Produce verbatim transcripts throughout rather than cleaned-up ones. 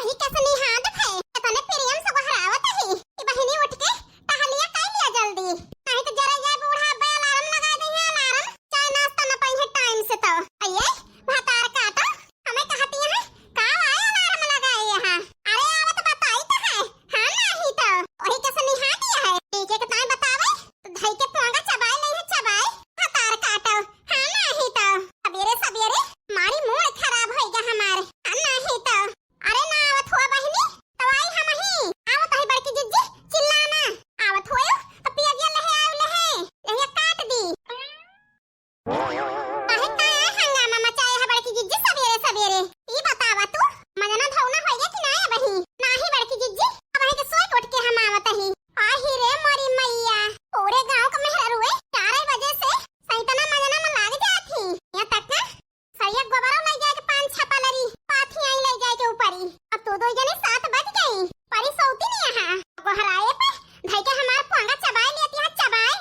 ई कैसे निहाद है? इतने प्रेम से गोहरावत ही कि बहिनी उठ के टहलिया कर लिया जल्दी, नहीं तो जरा जाए बूढ़ा अब्बे अलार्म लगा दे है, अलार्म, चाय नाश्ता न पाई है टाइम से तो। अये भतार काटो, हमें कहती है का आए अलार्म लगाए यहाँ? अरे आवत बताई तो है, हाँ नहीं तो वही कैसे निहाद है। ठीक है, कितना बतावे तो धई के पोंगा चबाए नहीं है, चबाए। भतार काटो, हाँ नाही तो। सबेरे सबेरे मारी मूड खराब होइगा हमार, हाँ नाही तो। अरे ना आवत हुआ बहिनी, तो आई हम ही। आवत है बड़की जिज्जी, चिल्लाना। आवत हुआ तो पियजिया लहे आव लहे, लहे काट दी। काहे का हंगामा मचाए है बड़की जिज्जी सबेरे सबेरे? ई बतावा तू, मजना धौना होइगा कि ना अबही? नाही बड़की जिज्जी, अबही के सोए के उठ के हम आवत ही। आही रे मोरी मैया, पूरे गांव के मेहरारुए चार बजे से सैतना मजना में लाग जात ही। यहाँ तक ना सरिया गोबरो ले जाए के पान छपा लरी, पाथी आई ले जाए के ऊपरी। अब तो दो जने सात बज गई, परी सौती नहीं यहाँ। गोहराए पे धई के हमार पोंगा चबाए लेती है, चबाए।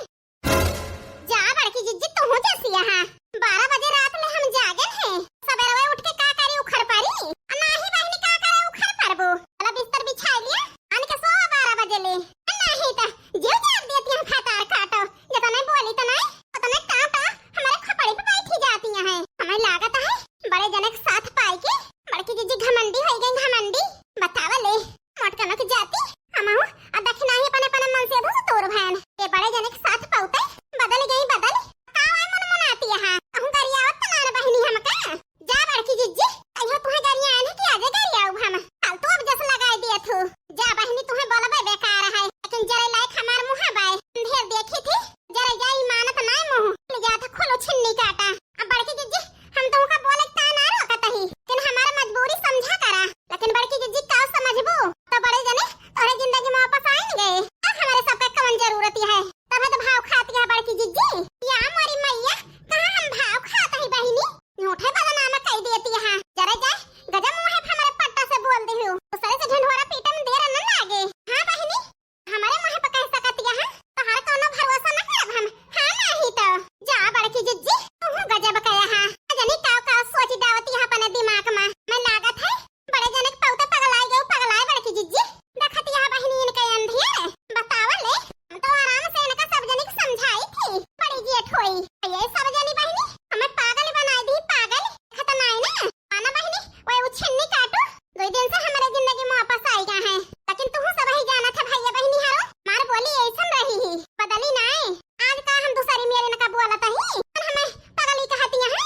जा बड़की जिज्जी, तू जैसी यहाँ बारह बजे रात ले हम जागन है, सबेरवे उठ के का करी उखड़ परी? आ नाही बहिनी का करे उखड़ परबो? वाला बिस्तर बिछाई लिया, आन के सोवा बारह बजे ले। आ नाही त जीव जाग देती हम भतार काटो, जतने बोली तो नहीं, उतने टाटा हमारे खपड़ी पे बैठी जाती हैं। हमें लागत है बड़े जने के साथ पाई के बड़की जिज्जी घमंडी हो गई, घमंडी। बतावा ले, मोटकनक जाति, हमहू आ दखिनाही अपने अपने मन से धुस तोर भैन। ए बड़े जने के साथ पौते बदल गई बदल। का ओए मन मनाती है? कहूँ गरियावत तो ना बहिनी हमका। जा बड़की जिज्जी, कहियो तुहे गरियान है कि आजे गरियाऊ हम। कल तो अब जस लगाए दिए थू। जा बहिनी तुहे बोलबे बेकार है, लेकिन जरे लायक हमार मुँह बाय। ढेर देखी थी, जरे जा इमानत नाय मुँह। ले जा था खोलो छिन्नी काटा। अब बड़की जिज्जी, हम तुमका बोले का ना रोकत ही, लेकिन हमार मजबूरी समझा करा। लेकिन बड़की जिज्जी का समझबू, तो बड़े जने तोहरे जिंदगी में वापस आएंगे। अब हमारे सबका कवन जरूरत है, तबे तो भाव खाती है बड़की जिज्जी। या मोरी मैया, कहाँ हम भाव खात ही बहिनी? झूठे बदनाम कई देती है। जरा जा, गजब मुँह है हमारे पट्टा से बोल दे हो। दूसरे से ढिंढोरा पीटे में देर न लागे। हाँ बहिनी, हमारे मुँह पे कह सकती है, तोहार कौनो भरोसा न करब हम। हाँ नाही तो। जा बड़की जिज्जी, तू गजब कया है। जनी का का सोची दावती है अपने दिमाग में। मैं लागत है बड़े जने के पौते पगलाए गए, पगलाए बड़की जिज्जी। देखत यहाँ बहिनी इनके अंधियर बतावल ले। हम तो आराम से इनका सब जने के समझाई थी, बड़ी जेठ होई। ये सब जनी बहिनी हमें पागल बनाई दी, पागल। देखत नाई ना, माना बहिनी, वो उछन्नी काटू, दो दिन से हमारे जिंदगी में वापस आई गया है। लेकिन तू सब ही जाना था भैया बहिनी हरो, मार बोली ऐसन रही ही, बदली नाई। आज का हम दूसरी मेरे इनका बोलत ही, हमें पगली कहती है।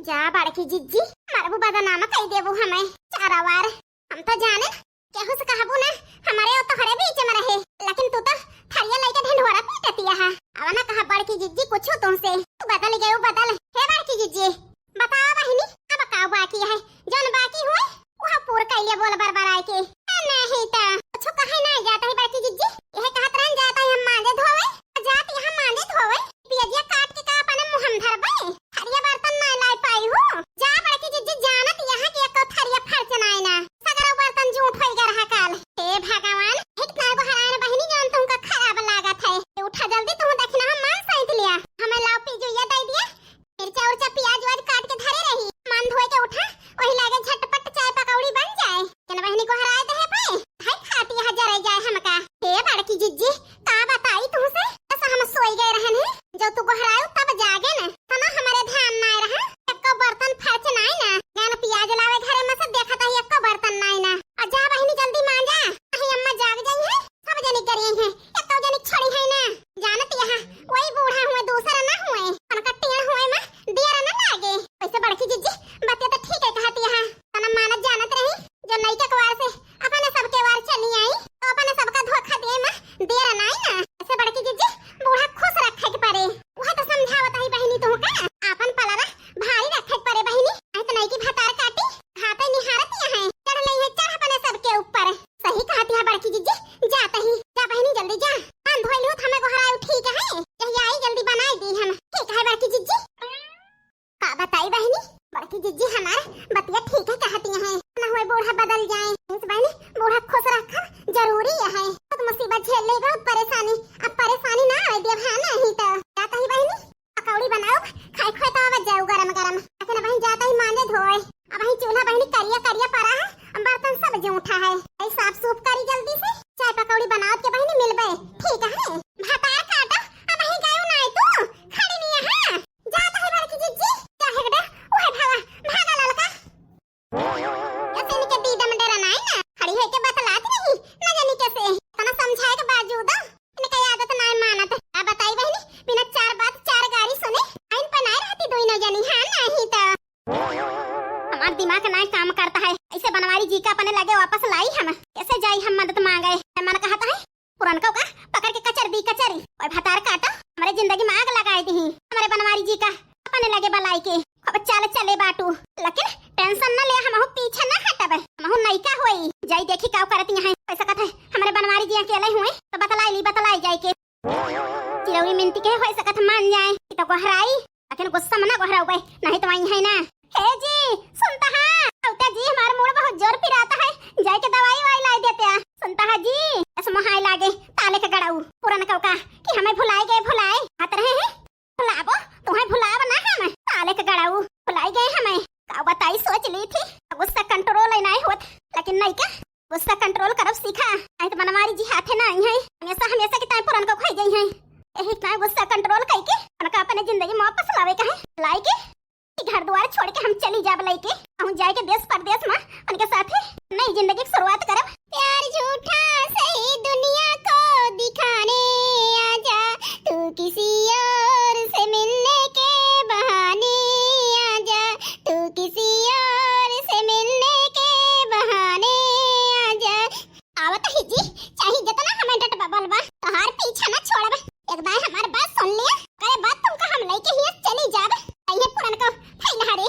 जा बड़की जिज्जी, मरबू बदनाम कई देबू हमें चारावार। हम तो जाने केहू से कहबू ना, हमारे वो तोहरे बीच में रहे, लेकिन तू तो थरिया लेके ढिंढोरा पीटतिया है। अब ना कहा बड़की जिज्जी कुछ तुमसे, तू बदल गए, बदल। हे बड़की जिज्जी, बताओ बहिनी, अब का बाकी है? जौन बाकी हुए वह पूर कैले बोल बरबराए के। ए, नहीं तो कुछ कहे नहीं जाता है बड़की जिज्जी, यह कहत रहन जाता है हम मांजे धोवे, जात यहाँ मांजे धोवे, पियजिया काट के का अपने मुँह में धरबे? थरिया बर्तन नाय लाय पाई हूँ। जा बड़की जिज्जी, जानत यहाँ के एको थरिया फर्च नाय ना। सगरो बर्तन जूठ होई गे रहा काल। हे भगवान, एक ना एगो हरायन बहिनी जान तुमका खराब लागत है। ए, उठा जल्दी, तुम देखना हम मान सैत लिया। हमें लाओ पीजुइया दे दिया। है। ऐ साफ सूफ करी जल्दी से, चाय पकौड़ी बनावत के बहिनी मिलबे। ठीक है, भतार काटा, अब ही गयो ना तू, खड़ी नहीं है। जात है बड़की जिज्जी, चाहे गडे, उहे भागा, भागा ललका। ऐसे इनके दीदा में डरा नाई ना, खड़ी होके बतलात रही, न जानी कैसे। इतना समझाए के बावजूद इनका आदत नाई मानत। अब बताई बहिनी, बिना चार बात चार गारी सुने, आइन पर नाई रहती दोनों जनी, हाँ नहीं तो। हमार दिमाग नाई काम करता है, ऐसे बनवारी जी का अपने लगे वापस लाई हम, कैसे जाई हम मदद मांगे। मन कहता है, पुरनकौ का पकड़ के कचर दी कचरी। ओए भतार काटा, हमरे जिंदगी में आग लगाई दिही। हमरे बनवारी जी का अपने लगे बलाई के खूब चाल चले बाटू, लेकिन tension न ले, हमहू पीछे न हटब, हमहू नइका होई। जाई देखी का करत यहाँ। पैसा कथे हमरे बनवारी जी अकेले हुए तो बतलाई ली, बतलाई जाई के। चिरौरी मिनती के होई सकत मान जाए कि तो गोहराई, लेकिन गुस्सा में ना गोहराउबे, नहीं तो वही है ना। हे जी, सुनता है, औते जी हमार मूड़ बहुत जोर पिराता है, जाए के दवाई वाई लाई देते हैं। सुनता है जी, ऐसे मोहाई लागे, ताले के गड़ाऊ, पुरनकौ का, कि हमें भुलाए गए, भुलाए, हाथ रहे हैं, भुलाबो, तुम्हें भुलाब ना हम, ताले के गड़ाऊ, भुलाई गए हमें, का बताई, सोच ली थी, गुस्सा control ही नहीं होत, लेकिन नहीं का, गुस्सा control करब सीखा, नहीं तो बनवारी जी हाथे ना आई है, हमेशा, हमेशा की time पुरनकौ खाई गई है। यही time गुस्सा control करके उनका अपने जिंदगी में वापस लावे का है, लाई के कि घर द्वार छोड़ के हम चली जाब लइके, हम जाए के देश परदेश में उनके साथे नई जिंदगी की शुरुआत करब। प्यार झूठा सही दुनिया को दिखाने आजा, तू किसी और से मिलने के बहाने आजा, तू किसी और से मिलने के बहाने आजा। आवत ही जी, चाहे जितना हमें डटबा बलबा, तोहार पीछा न छोड़ब। एक बार हमार बात सुन लिया, करे बात तुमका हम लइके हिया चली जाब। अइहे पुरनकौ, फैलहारे।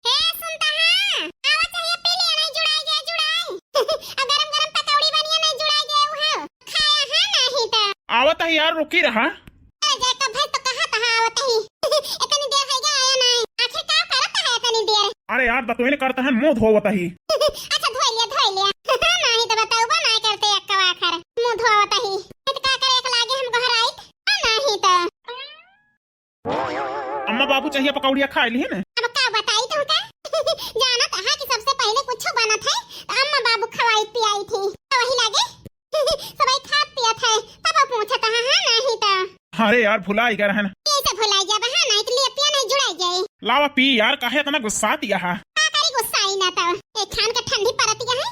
हे सुनता है, आवा चाहे पी लिया, नहीं जुड़ाई गया, जुड़ाई। आ गरम गरम पकौड़ी बनिया, नहीं जुड़ाई गया, वो है। खाया है नहीं तो। आवत है यार, रुकी रहा। अरे जाए का भाई तो कहा तहाँ आवत ही। इतनी देर है क्या आया नहीं? आखिर का करत है इतनी देर? अरे यार, दतुइन करता है, मुंह धोवत ही। अच्छा धोई लिया, धोई लिया। नहीं तो बताऊबा ना करते अक्का आखर। मुंह धोवत ही। तो का करे, एक लागे हम गोहराइत। नहीं तो। अम्मा बाबू चाहिए पकौड़िया खाए ली है ना? अब का बताई तुमका? जानत है कि सबसे पहले कुछ बनत है तो अम्मा बाबू खवाई पियाई थी, तो वही लागे। सबाई खात पियत है, तब पूछत है, हाँ, नहीं तो। अरे यार, भुलाई गए रहन। कैसे भुलाई जाब, हाँ, नहीं तो लिया पिया नहीं जुड़ाई जाए। लावा पी यार, काहे इतना गुस्सात है? का करी गुस्साई ना तो, एक खान के ठंडी परत है।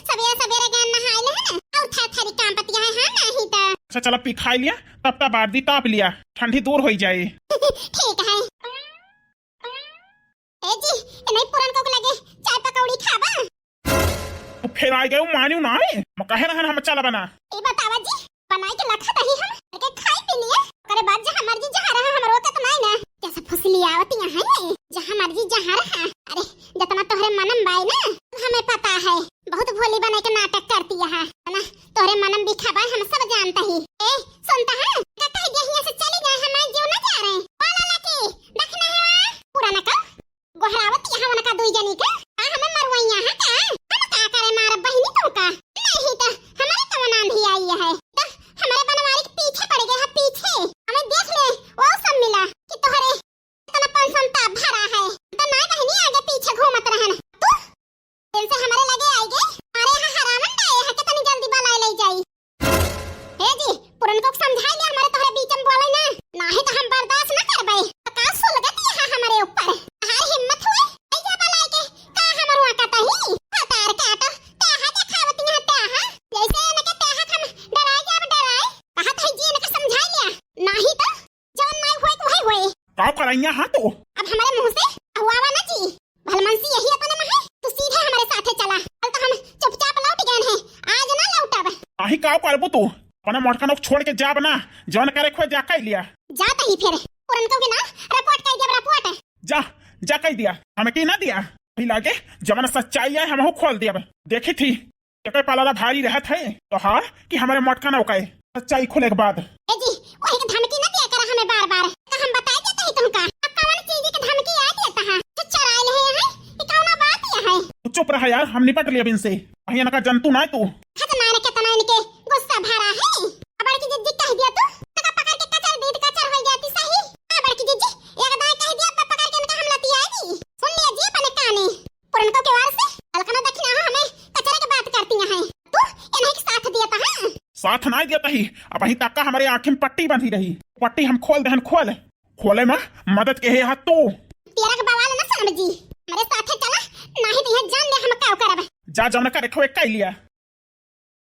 सबेरे सबेरे गए नहाए ले है ना, और थर थरी काम पतिया है, हाँ, नहीं तो। अच्छा चला पी खाई लिया, तब तब बार दी ताप लिया, ठंडी दूर होई जाए। ठीक है। ए जी, ए नहीं पुरनकौ के लगे चाय पकौड़ी खाबा? तो फिर आ गए, मानियो ना है। मैं कहे रहन हम चला बना। ए बतावा जी, बनाई के लखा दही हम, के खाई पी लिए। करे बाद जहाँ मर्जी जहाँ रहा, हमरो के तो नहीं ना। कैसे फुसली आवत यहाँ है, जहाँ मर्जी जहाँ रहा। अरे, जितना तोहरे मनम बाई ना, हमें पता है। बहुत भोली बने के नाटक करती है, है ना? तोहरे मनम बिखा बाई हम सब जानता ही। ए, सुनता है? का कह दिया हिया से चली जाए, हमारे जीव ना जा रहे। बोला लकी, देखना है वहाँ। पुरनकौ, गोहरावत यहाँ उनका दुई जनी के, का हमें मरुआइया है का? हम का करे मारब बहिनी तुमका? नहीं तो हमारे कवन आंधी आई है? तो हमारे बनवारी के पीछे पड़ गए है, पीछे। हमें देख ले, वो सब मिला कि तोहरे इतना पनसंता भरा है। तो ना बहिनी आगे पीछे घूमत रहन। तू दिन से हमारे लगे आई गे। अरे हाँ, हरामन का ये है, कितनी जल्दी बलाए ले जाई। हे जी, पुरनकौ के समझाई ले, हमारे तोहरे बीच में बोले ना, नाही तो हम बर्दाश्त ना करबे। तो का सुलगत यहाँ हमारे ऊपर? हाय हिम्मत हुए, ऐसा बलाए के का हमर वहाँ का तही? हतार काटो, त्याहा देखावत यहाँ त्याहा। जैसे इनके त्याहा हम डराए जाब डराए। कहा तही जी इनके समझाई लिया, नाही तो जौन नाही होए के वही होए। का करैया हाँ तू? अब हमारे मुंह से हुआवा ना जी। भलमनसी यही अपने में है, तू सीधे हमारे साथे चला। कल तो हम चुपचाप लौट गए हैं, आज ना लौटब। आही का करबू तू? अपने मोटका नोक छोड़ के जाब ना, जौन करे खोए जा कह लिया। जात ही फिर, पुरनकौ के ना रिपोर्ट कह दिया, रिपोर्ट। जा, जा कह दिया, हमें की ना दिया। ही लागे, जवन सच्चाई है, हमहू खोल दिया। देखी थी, एकर पलाला भारी रहत है तोहार कि हमरे मोटका नौका है। सच्चाई खुले के बाद। ए जी, वही के धमकी न दिया करा हमें बार-बार। तो हम बताए देते ही तुमका। अब कौन चीज के धमकी आ देता है? तो चराए ले हैं, ये कौन बात ये है? तू चुप रहा यार, हम निपट लिया इनसे। वही इनका जंतु ना है तू। खत मारे कितना इनके गुस्सा भरा है। अब बड़की जिज्जी कह दिया तू, तो का पकड़ के कचर दीद कचर हो जाती सही। हाँ बड़की जिज्जी, एक दाई कह दिया, अब पकड़ के इनका हम लतियाएगी। सुन लिया जी अपने काने। पुरनकौ के वार से अलकना दखिना हमें कचरा के साथ नाहीं देत ही, अबहीं तक का हमरे आँखी में पट्टी बंधी रही। पट्टी हम खोल देहन, खोल। खोले में मदद के हे हाथ तू। तेरा के बवाल न समझी, हमरे साथे चला, नाहीं तो यह जान ले हम का करब। जा जौन करे खोए कइ लिया।